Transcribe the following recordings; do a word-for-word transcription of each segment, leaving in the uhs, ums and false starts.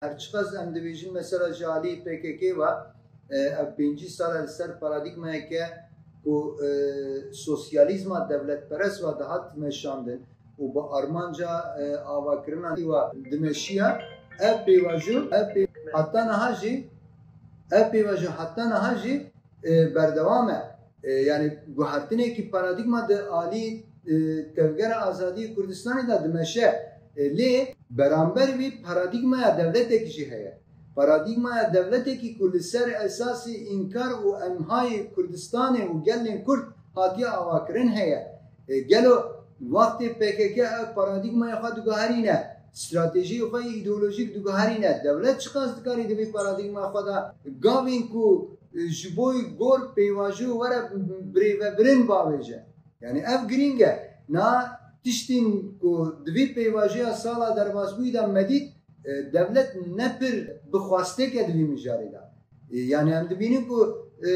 Her çiqas em dibêjin mesela ji alî P K K ve, e, ev pêncî sal e li ser paradîgmayeke ku, e, sosyalîzma dewletperest ve dihat meşandin û bi armanca, e, avakirina wî ve dimeşiya, ev pêvajo, ev pê-, heta niha jî, ev pêvajo heta niha jî, e, berdewam e. E, yani guhertinekî paradîgma di alî, e, Tevgera Azadiyê Kurdistanê de dimeşe. E, lê beramber vî paradîgmaya dewletekî jî heye. Paradîgmaya dewletekî ku li ser esasî înkar û emhayê Kurdistanê û gelên Kurd hatiye avakirin heye. E, gelo wextê P K K ev paradîgmaya xwe diguherîne, stratejiyê xwe yê îdeolojîk diguherîne, dewlet çiqas dikarî di vî paradîgmaya xwe de gavên ku, e, ji bo gor pêvajoyê were birêvebirin bavêje? Yani ev girîng e. Na tiştên ku di vî pêvajoya sala derbasbûyî de me dît, e, dewlet ne pir bi xwestêk e di vî mijarê de. E, yani em dibînin ku, e,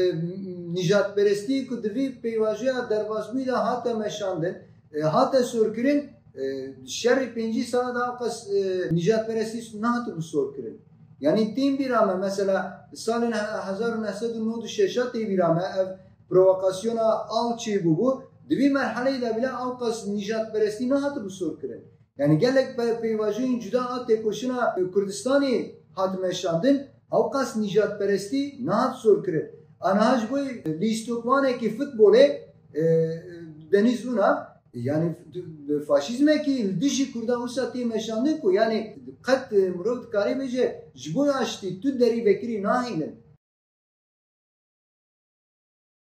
nîjadperestî ku di vî pêvajoya derbasbûyî de hate meşandin, e, hate sorkirin, e, şerê pêncî sala de ew qas, e, nîjadperestî nehatibû sorkirin. Yani tên bîra me, mesela salên he-, hezar û neh sed û nod û şeş tê bîra me, ev provokasyona al çêbûbû, di vî merheleyê de bile ew qas nîjadperestî nehatibû sorkirin. Yani gelek pe-, pêvajoyên cuda a têkoşîna Kurdistanê hat meşandin, ew qas nîjadperestî nehat sorkirin. Aniha ji bo lîstokvanekî futbolê, e, Denîz Unav, yani faşîzmekî li dijî Kurdan wisa tê meşandin ku yani qet, e, mirov dikarê bêje ji bo aştî tu derî vekirî nahêlin.